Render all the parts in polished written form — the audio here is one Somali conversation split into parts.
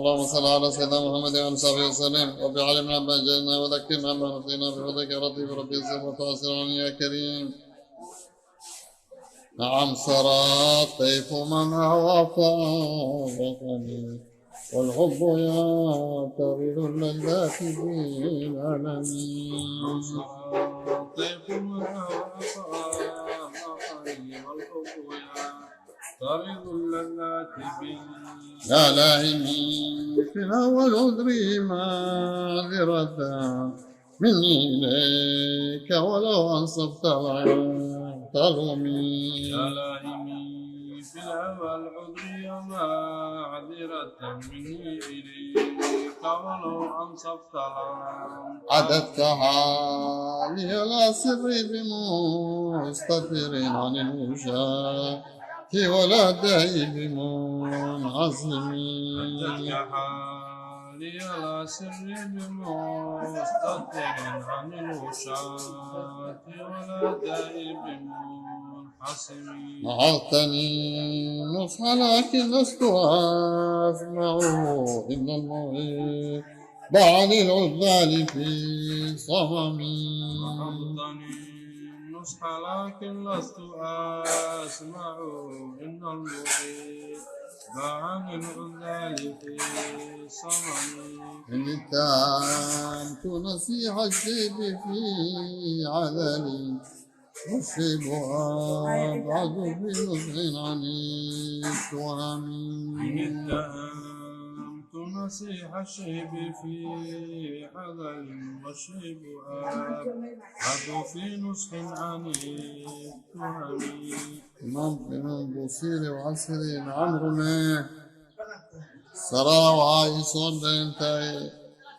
اللهم صل على سيدنا محمد وعلى صحبه وسلم. رب علمنا ما جهلنا وذكرنا ما نسينا بفضلك يا رب ربي يسر وتعسر يا كريم. نعم سرى طيف من هوى فارقني والحب يعترض اللذات بالعالمين. طيف من هوى فارقني والحب يعترض اللذات بالعالمين. لا لاهمي في الأول عذري معذرة مني إليك ولو أنصفت لا تلومي. يا لاهمي في الهوى العذري معذرة مني إليك ولو أنصفت لا. عددت حالي لا سري بمستتر عن الوشاة ولا داعي بمنعزم. عددت حالي لا سري بمستتر عن الوشاة ولا داعي بمنحسم. نهضتني النصح لكن لست أسمع إن المغيب عن العذال في صممي. نهضتني النصح لكن لست أسمع إن المغيب عن العذال في صممي. إن اتهمت نصيح الشيب في عذلي والشيب أبعد في نصح عن التهم. إن اتهمت نصيح الشيب في عذل والشيب أبعد في نصح عن التهم. إمام بوصيري وعسري نعم رمي سرى waxaa ii soo dheentay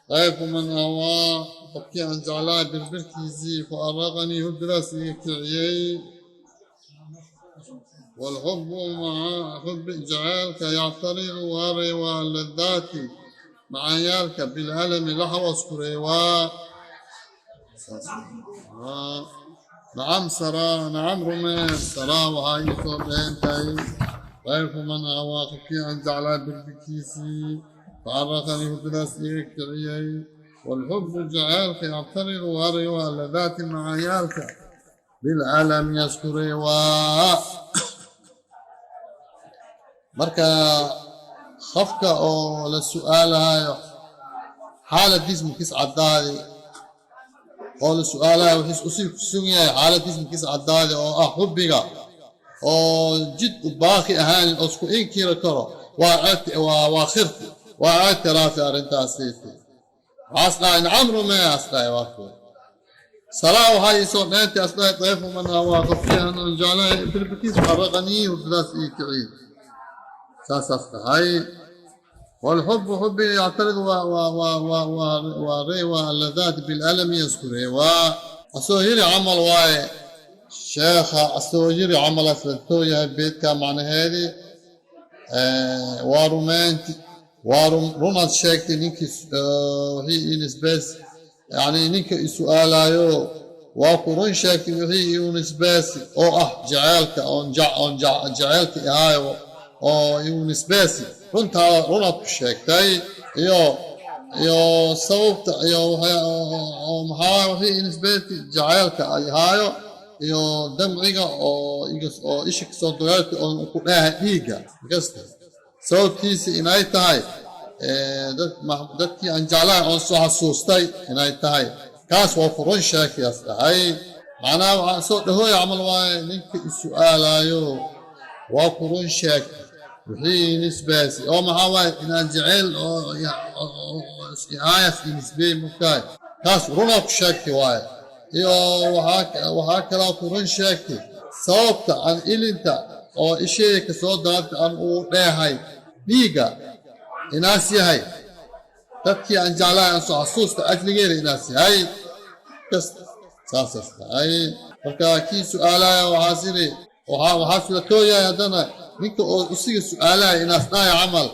dayfu man hawaa qofkii aan jeclaa birbirkiisii fa araqanii hurdadaas iga kiciyey. Waalxubbu maca xubbi jaceylka yactaridu waa reewaa ladaati macaanyaalka bil'alami laxwas ku reewaa. Nacam saraa nacam rumee saraa waxaa ii soo dheentay dayfu man hawaa qofkii aan jeclaa birbirkiisii fa araqanii hurdadaas iga kiciyey. Waalxubbu jaceylka yactaridu waa reewaa ladaati macaanyaalka bil'alami yasku reewaa. Marka qofka oo la su'aalahayo xaaladiis markiis caddaadi oo la su'aalahayo wixiis usii ku sugan yahay xaaladiis markiis caddaadi oo ah xubbiga oo jid u baaqi ahaanin oo isku inkiri karo waa khirti waa ictiraafi arrintaasiiti. Waxaas dhahay nacam rumee as dhahay waa kuwa salaa waxaa ii soo dheentay as dhahay dayfu man hawaa qofkii aan jeclahay birbirkiis faraqanii hurdadaas ii kiciy saasaas dhahay. Waalxubu xubbi yactaridu waa reewa alladaat bilalami yasku reewaa asoo yiri camal waaye sheekha asoo yiri camalaas la tooyahay beedka macnaheedii waa rumeynti waa runaad sheegtay ninkii wixii ii nisbeys yani ninka i su'aalayo waa ku run sheegtay wixii iu nisbeesi oo ah jaceylka oon jaceylka ahaayo oo iu nisbeesi runtaada runaad ku sheegtay iyo sababta iyo maxaa wixii ii nisbeesi jaceylka ay ahaayo iyo damciga oo oo isha kasoo dureertay oo ku dheeha dhiigga kasta sababtiisa inay tahay dadkii aan jeclahay oon soo xasuustay inay tahay kaas waa ku run sheegtayaas dhahay. Macnaha waxaa soo dhahooya camal waaye ninka i su'aalayo waa ku run sheegtay wixii nisbaasi oo maxaa waaye inaan jeceyl oo aayas i nisbeey mugtahay kaas runaa ku sheegtay waaye. Iyo waxaa kaloo ku run sheegtay sababta aan ilinta oo isheeda kasoo daatay aan ugu dheehay dhiigga inaas yahay dadkii aan jeclahay aan soo xasuusta ajligeeda inaas yahay kasta saasaas tahay. Marka kii su'aalaya waxaas yidhi waxaa sulatooyahay haddana ninka oo usiga su'aalaya inaas dhahay camal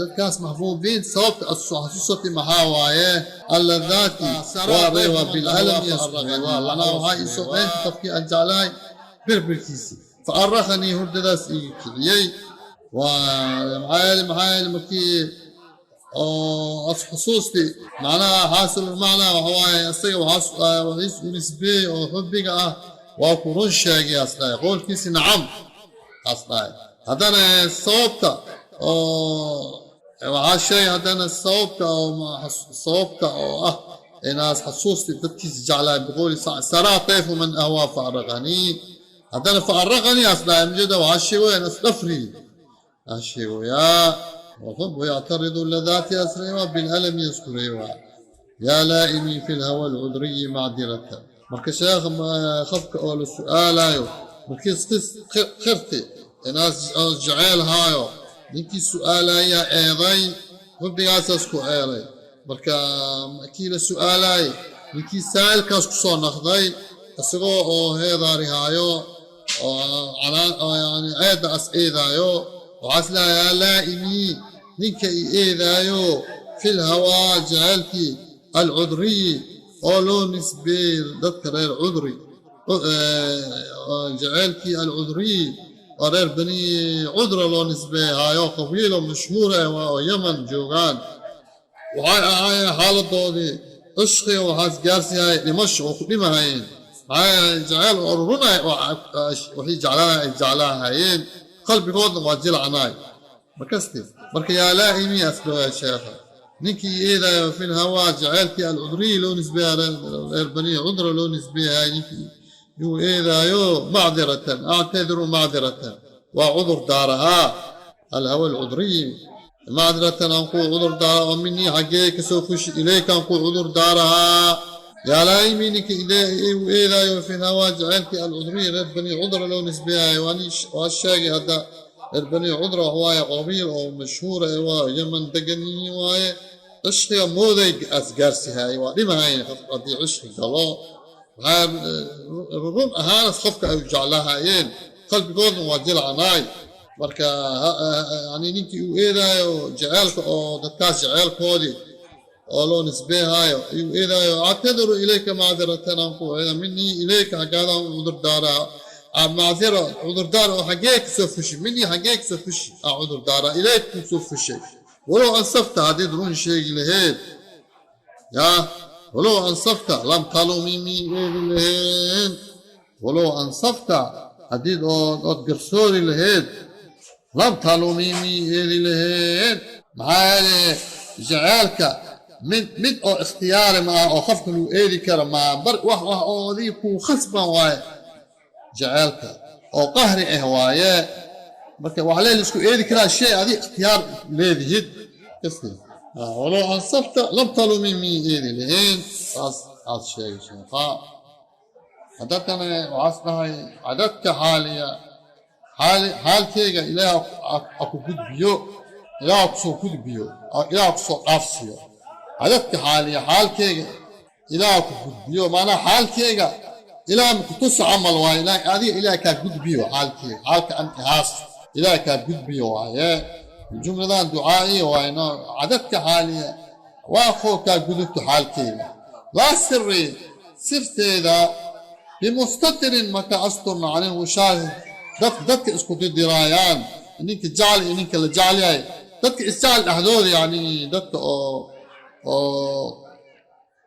dadkaas maxbuubiin sababta aad soo xasuusatay maxaa waaye alladaati waa reeba bilalami yaskureewaa waxaa ii soo dheentay qofkii aan jeclahay birbirkiisii fa araqanii hurdadaas ii kiciyey. Waa maxaa yeele markii Oo as xusuusti macnaha xaasilulmacnaa waxa waaye isaga waxiis u nisbeeyey oo xubbiga ah waa ku run sheegay as dhahay qowlkiisi nacam as dhahay. Haddana sababta oo waxaa sheegay, haddana sababta oo sababta oo ah inaas xasuusti dadkiisa jeclaa biqowli saraa tayfu man ahwaa faaraqanii. Haddana faaraqanii as dhahay mjeeda waxaa sheegaya in as dhafri as sheegoyaa. والحب يعترض اللذات أسريوا بالألم يذكريوا يا لائمي في الهوى العذري معذرة. Marka sheekh qofka oo la su'aalayo markiis qirti inaas jeceyl haayo, ninkii su'aalaya eeday xubbigaasaas ku eeday. Marka kii la su'aalaayay, ninkii saa'ilkaas ku soo noqday isagoo oo heedaarihaayo oo yani eedda as eedaayo, waxaas leeyahay: laa'imii, ninka i eedaayo, fil hawaa, jaceylkii, alcudriyi, oo loo nisbeeyey dadka reer Cudri, jaceylkii alcudriyi oo reer Bani Cudra loo nisbeeyhaayo, qabiilo mashhuur ah waa oo Yaman joogaan. Waxay ahaayeen xaaladoodii cishqiga waxaas gaarsiihay dhimasho oo ku dhimahayeen. Maxaa jaceyl oo runay waxay jeclaa ay jeclaahayeen, qalbigoodna waa jilcanaay markasti. Marka yaa laa'imi asdhawaa sheekha ninkii eedayo fi lhawaa, jaceylkii, alcudriyi, loo nisbeeya reer Bani Cudra loo nisbeeyahay, ninkii yuu eedaayo, macdiratan, actadiru macdiratan, waa cudur daarahaa, alhawa alcudriyi macdiratan, aan kuu cudur daara oo minii xaggee kasoo fushi, ilayka aan kuu cudur daarahaa. Yaa laa'imi, ninka igu eedaayo, fi lhawaa, jaceylkii, alcudriyi, reer Bani Cudra loo nisbeeyahay. Waa sheegay hadda reer Bani Cudra wax waaye qabiil oo mashhuura eh, waa Yaman degan yihiin waaye. Cishqiga mooday asgaarsihaay, waa dhimahayn haddii cishqi galo. Maxaa run ahaanas qofka ay jeclahaayeen, qalbigoodna waa jilcanaay. Marka yani ninkii uu eedaayo jaceylka oo dadkaas jaceylkoodii oo loo nisbeehaayo ayuu eedaayo, actadiru ilayka macdiratan, aan ku eeda, minii ilayka, xaggaadaan u cudur daaraa, macdira, cudurdaar oo xaggee kasoo fushi, minii xaggee kasoo fushi aa cudur daaraa, ilayka kusoo fushay. Walow ansafta, haddiid run sheegi laheed, yaa walow ansafta lam talumi, mii eedi laheen. Walow ansafta, haddiid ood garsoori laheed, lam talumi, mii eedi laheen. Maxaa yeele jaceylka mid oo ikhtiyaari maaha oo qofka lagu eedi karo maa bar wax oo adiga kuu khasban waaye, jaceylka oo qahri ah waaye. Marka waxaa lee laisku eedi karaa shay adiga ikhtiyaar leedihid kasi. Walow ansafta lam talumi, mii eedi lahayn, saas aad sheegay sheekha. Haddadana waxaas dhahay cadadka xaaliya, xaali xaalkeyga Ilaah ha ku gudbiyo, Ilaah ha kusoo gudbiyo, Ilaah ha kusoo dhaafsiyo. Cadadka xaaliya, xaalkeyga Ilaah ku gudbiyo, maanaa xaalkeyga Ilaah ma kutuso camal waaye. Ilaah adiga Ilaah kaa gudbiyo xaalkeyga, xaalka an ihaas Ilaah kaa gudbiyo waaye. Jumladan ducaa'iya waaye no. Cadadka xaaliya waa koo kaa gudubto xaalkeyga. Laa siri, sirteeda, bimustatirin, maka asturna, can ilwushaati, dadka isku didiraayaan, ninka jecel iyo ninka la jecel yahay, dadka isjecel dhexdooda, yani dadka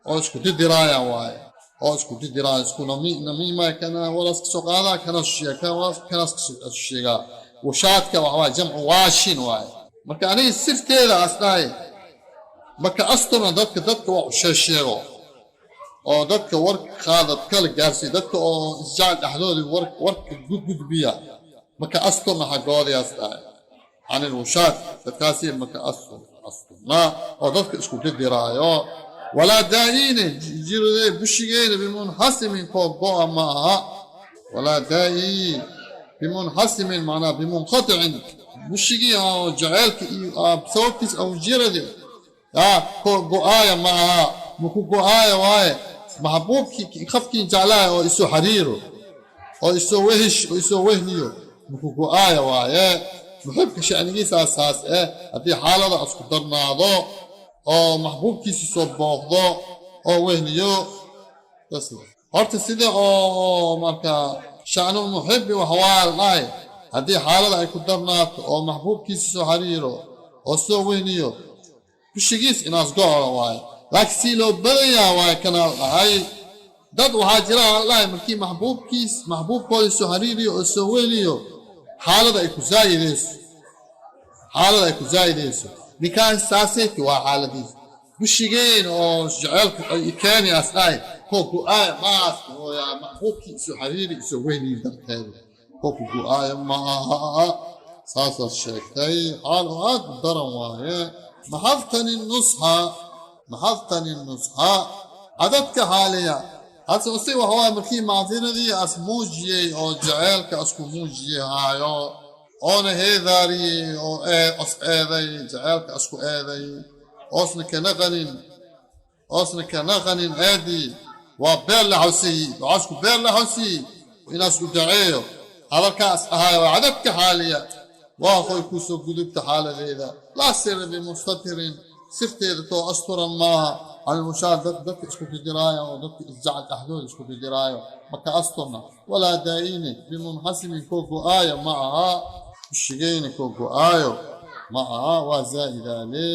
oo isku didiraayaan waaye, oo isku didiraaya, isku namiima, kana walaas kasoo qaadaa, kana sheega, kana walaas kanaas kasoo sheegaa. Wushaadka waxa waaye jamcu waashin waaye. Marka aniga sirteeda as dhahay maka asturna dadka wax u sheego oo dadka warka qaada kala gaarsiiya, dadka oo isjecel dhexdooda warka gudbiya, maka asturna xaggoodiyaas dhahay. Can ilwushaad, dadkaasi maka asturna oo dadka isku didiraayo. Walaa daa'iine, jirade bushigeena, bimunxasimin, koo go'a ma aha. Walaa daa'ii bimunxasimin, macnaa bimunqaticin, bushigii oo jaceylka iyo sababtiis aw jirade yaa koo go'aaya ma aha, maku go'aaya waaye. Maxbuubkii, qofkii jeclaaya oo isoo xariiro oo isoo wehish oo isoo wehliyo, maku go'aaya waaye. Muxibka sha'nigiisa saas eh, haddii xaalada isku darnaado oo maxbuubkiisi soo booqdo oo wehliyo bas. Horta sida oo marka sha'nu muxibi waxaa la dhahay haddii xaalada ay ku darnaato oo maxbuubkiisi soo xariiro oo soo wehliyo. Bushigiis inaas go'o waaye, laakiin sii loo badan yaha waaye kanaa la dhahay. Dad waxaa jira aan dhahay markii maxbuubkiis maxbuubkooda soo xiriiriyo oo soo weliyo, xaalada ay ku zaa'idayso, xaalada ay ku zaa'idayso. Ninkaan saaseyti waa xaaladiis bushigeen oo jaceylka ay keeni as dhahay koo go'aayo maas hooyaa maxbuubkii soo xiriiri soo weliyo darteeda koo ku go'aayo maaha. Saasaad sheegtay, xaal oo aad u daran waaye. Maxaftani nusxa, maxaftani nusxa cadadka xaaliya hase usi waxa waaye markii macdiradii as muujiyey oo jaceylka asku muujiyey haayo oona heedaariyey oo os eeday, jaceylka asku eeday, oosna kana qanin, oosna kana qanin eedii, waa beer la xawsiyi, waxaasku beer la xawsiyi inaas u daceeyo hadalkaas ahaayo. Waa cadadka xaaliya, waa qoy kusoo gudubta xaaladeeda. Laa sira bimustatirin, sirteeda too asturan maaha can ilmushaar, dad dadka isku kijiraayo oo dadka isjecel dhexdooda isku kijiraayo maka asturna. Walaa daa'ine bimunxasimin, koo go'aayo ma aha, bushigeyna koo go'aayo ma aha. Waa zaa'idaale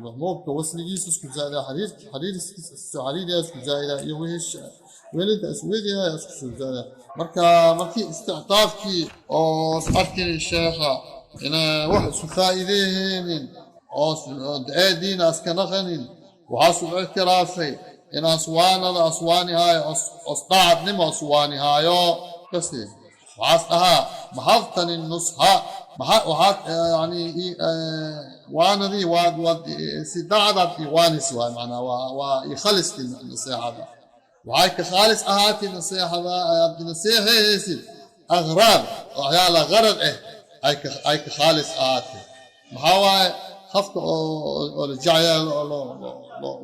maxbuubka wasligiisa isku zaa'idaa, xariirka xariiriskiisa soo xariiriyaa isku zaa'idaa iyo wehesha welinta iswediyaa isku soo zaa'idaa. Marka markii istictaafkii oo is arkay sheekha inaa wax isu faa'iideeheenin oo eediina iska naqanin, waxaasuu ictiraafay in aswaanada aswaanihaayo os daacadnimo aswaanihaayo kasi. Waxaas dhahaa maxaftani nusxa, waxaad yani waanadii waad si daacadaad iwaanis waay, macnaa waa ikhalisti naseexada, waxay ka khaalis ahaatay naseexada aad naseexaysid aghraad, waxyaala garad ah ay ka khaalis ahaatay. Maxaa waaye qofka oo la jecel oo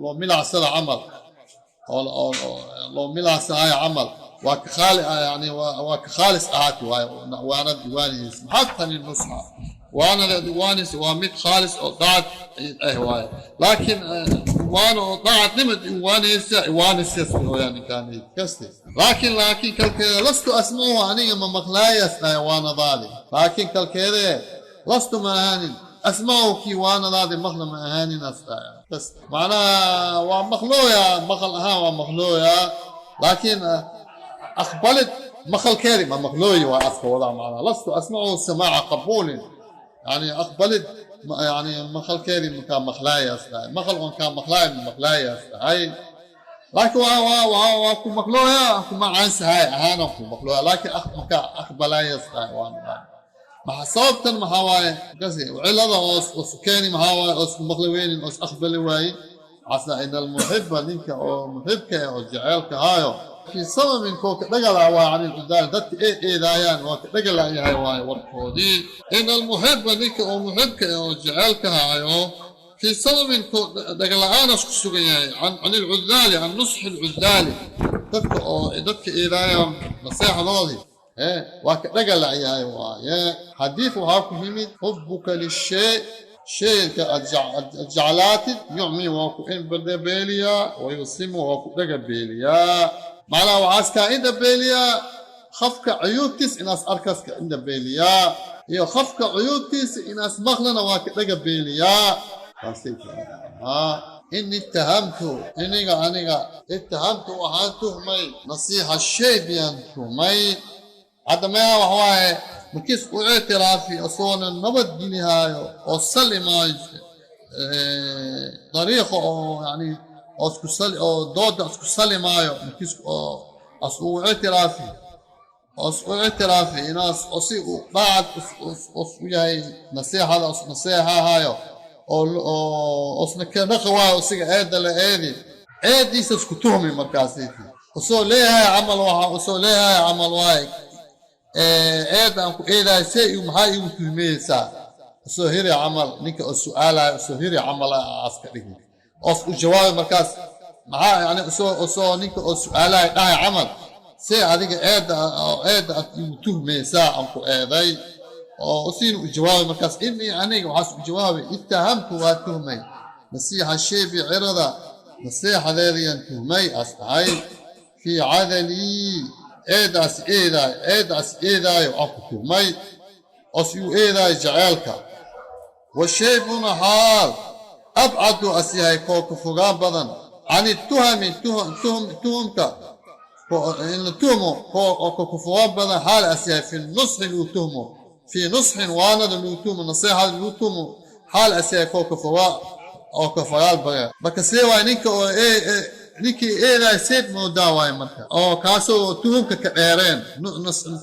loo milacsada camal oo loo milacsahayo camal waa ka khaali, yani waa ka khaalis ahaati waaye waanad iwaanaysa. Maxaftani nusxa, waanada iwaanaysa waa mid khaalis oo daacad ah waaye, laakiin waana oo daacadnimad iwaanaysa iwaanaysa hooyaa ninkaan kasti. Laakiin kalkeeda lastu asmacu, aniga ma maqlaayas dhahay waanadaadi. Laakiin kalkeede lastu ma ahaanin asmacu kii waanadaadi maqla ma ahaanin as dhahay. Bas macnaha waa maqlooya, maqal ahaan waa maqlooya, laakiin aqbalid maqalkeedi ma maqlooyi waa aska wadaa. Macnaha lastu asmacu samaaca qabuulin, yani aqbalid yani maqalkeedi makaa maqlaayaas dhahay, maqal on kaa maqlaay ma maqlaayaas dhahay, laakiin waa ku maqlooya, kuma caansahay ahaana ku maqlooya, laakiin makaa aqbalaayas dhahay. Waa maxaa sababtan? Maxaa waaye kasi cilada oos keeni? Maxaa waaye oos ku maqli weynin, oos aqbali waayin? Casa ina almuxiba, ninka oo muxibka ah oo jaceylka haayo, fii samamin koo ka dhagala waa can ilcudaali, dadka ee eedaayaan waa ka dhagalayahay waaye warkoodii. Ina almuxiba, ninka oo muxibka ah oo jaceylka haayo, fii samamin koo dhagala'aanas ku sugan yahay can ilcudaali, can nusxi ilcudaali, dadka oo dadka eedaayaan naseexdoodii waa ka dhagalayahay waaye. Xadiid waxaa ku yimid: xubuka lishay, shayga aad jeclaatid, yucmi waa ku indhabeeliyaa, wayusimu waa ku dhagabeeliyaa. Macnaha waxaas kaa indhabeeliyaa khafka cuyuubtiis inaas arkaas ka indhabeeliyaa, iyo khafka cuyuubtiisa inaas maqlana waa ka dhagabeeliyaa. Taasay tahay. Ini ittahamtu, iniga aniga ittahamtu, waxaan tuhmay nasiixa shay biyaan tuhmay. Hadda maya waxa waaye markiis u ictiraafi asoona nabad gelihaayo oo salimaayo dariiqa oo yani oo isku sali oo dooda isku salimaayo, markiis oo as uu ictiraafi oo is u ictiraafi inaas oo si uu daacad us u yahay nasiixada us naseexahayo oo osna ka dhaqa waayo isiga eedda la eedi eediisa isku tuhmi markaasiiti usoo leeyahay camal, waxa usoo leeyahay camal waaye eed aan ku eedahay see igu maxaa igu tuhmeysaa, usoo hiri camal ninka oo su'aalayo usoo hiri camal aas ka dhigi oos u jawaabi markaas. Maxaa yani usoo ninka oo su'aalayo dhahay camal see adiga eedda oo eedda aad igu tuhmeysaa aan ku eeday, oo usiina u jawaabay markaas: inii aniga waxaas u jawaabay ittahamtu, waa tuhmay nasiixa sheebi, cirada nasiixadeedayaan tuhmay aas dhahay, fii cadalii, eedaas eedaay eedaas eedaayo aan ku tuhmay oos igu eedaayo jaceelka. Washaybuna xaal Abcadu as yahay koo ka fogaan badan can ituhami, tuhumka in la tuhmo oo ka fogaan badan, xaal as yahay fi nusxi lagu tuhmo, fii nusxin waanada lagu tuhmo, naseexada lagu tuhmo, xaal as yahay koo ka fogaa oo ka fogaal badan. Marka see waay ninka oo ninkii eedaay seed moodaa waay marka oo kaasoo tuhumka ka dheereen,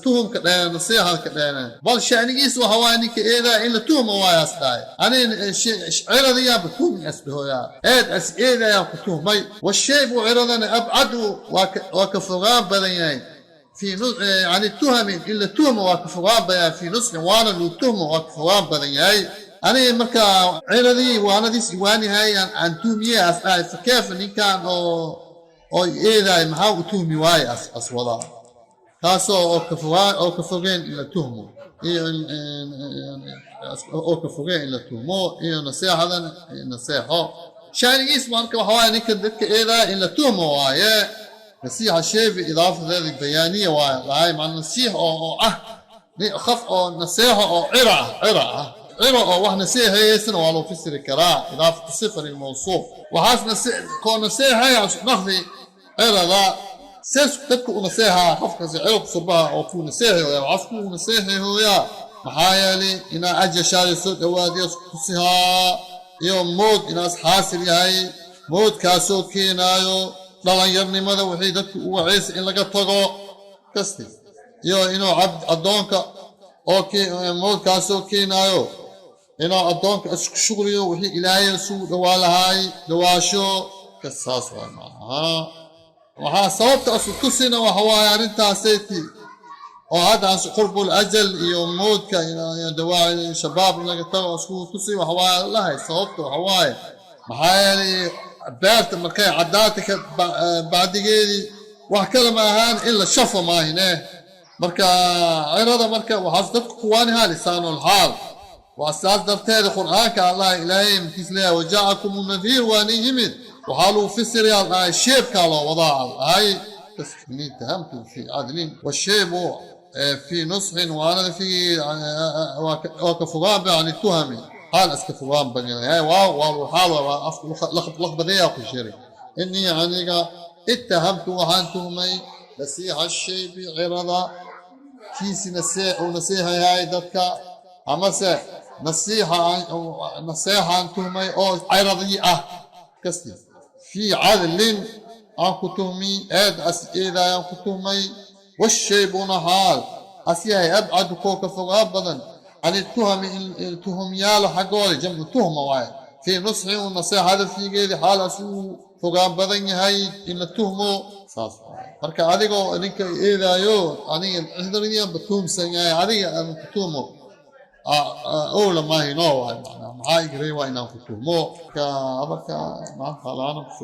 tuhumka dheereen, nasiixada ka dheereen? Bal shanigiis waxa waaye ninka eedaay in la tuhmo waayaas dhahay. Ani ciradayaanba tuhmi as dhahoyaa, eed as eedayaan ku tuhmay. Washaybu ciradana abcadu waa ka fogaan badan yahay في يعني tuhmin in la tuhmo waa ka fogaan badan yahay, fii nusxin waana lagu tuhmo waa ka fogaan badan yahay. Aniga marka ciradii waanadiis iwaanihay aan tuhmiye as dhahay, fakeef ninkan oo eedaay maxaa u tuhmi waaye as wadaa, kaasoo oo ka fogaan oo ka fogeen in la tuhmo iyo oo ka fogeen in la tuhmo iyo naseexadan naseexo. Shaanigiis marka waxa waaye ninka dadka eedaaya in la tuhmo waaye. Nasiixa sheebi idaafadeeda bayaaniya waaye lahay, macna nasiix oo ah khaf oo naseexo oo cira ah, cira ah, ciro oo wax naseexayeysana waa loo fasiri karaa, idaafatu sifa lilmawsuuf. Waxaas koo naseexaya naqdi cirada sees dadka u naseexaa, qofkaasi ciro kusubaha oo kuu naseexayoya, waxaas kuu naseexayoyaa maxaa yeelay inaa ajashaada soo dhawaadiyo tusihaa iyo mood inaas xaasil yahay, moodkaasoo keenaayo dhalinyarnimada wixii dadku u wacaysa in laga tago kasti iyo inuu cabd addoonka oo moodkaasoo keenaayo inuu addoonka isku shugliyo wixii Ilaahay isugu dhawaa lahaay dhawaasho kasaas waa macnaha. Waxaa sababta asu tusina waxa waaye arrintaaseti oo hadda as qurbul ajal iyo moodka iyo dawaaci shabaab in laga tago isku tusi waxa waaye lahay. Sababta waxa waaye maxaa yeelay beerta markay caddaata ka bacdigeedii wax kale ma ahaan in la shafo maahine. Marka cirada marka waxaas dadku kuwaanihaa lisaanul xaal waa saas darteeda Qur'aanka Allah Ilaahay markiis leeyahay wajaacakum nadiir, waa nin yimid, waxaa lagu fasirayaa dhahay sheebkaa loo wadaa dhahay. Bas اتهمت في عدل والشيب في نصح وانا في وكفغان عن التهم حال اسكفغان بني هاي واو واو حال لخبدية ku jiray. Inii aniga اتهمت waxaan tuhmay nasiixa الشيب cirada kiisi uu nasiixayahay dadka, amase nasiixa naseexaan tuhmay oo ciradii ah kasti fii cadlin aan ku tuhmi, eed as eedaayaan ku tuhmay. Washaybuna xaal as yahay abcadu koo ka fogaa badan can ituhami in tuhumyaalo xaggooda, jamcu tuhma waaye, fii nusxin u naseexada fiigeedii xaal as uu fogaan badan yahay in la tuhmo saas waaye. Marka adigoo ninka eedaayo aniga cidriyanba tuhumsan yahay, adiga aan ku tuhmo owla maahino waay macnaa maxaa igrey waa inaan ku tuhmo. Marka hadalka maanta laana kusoo.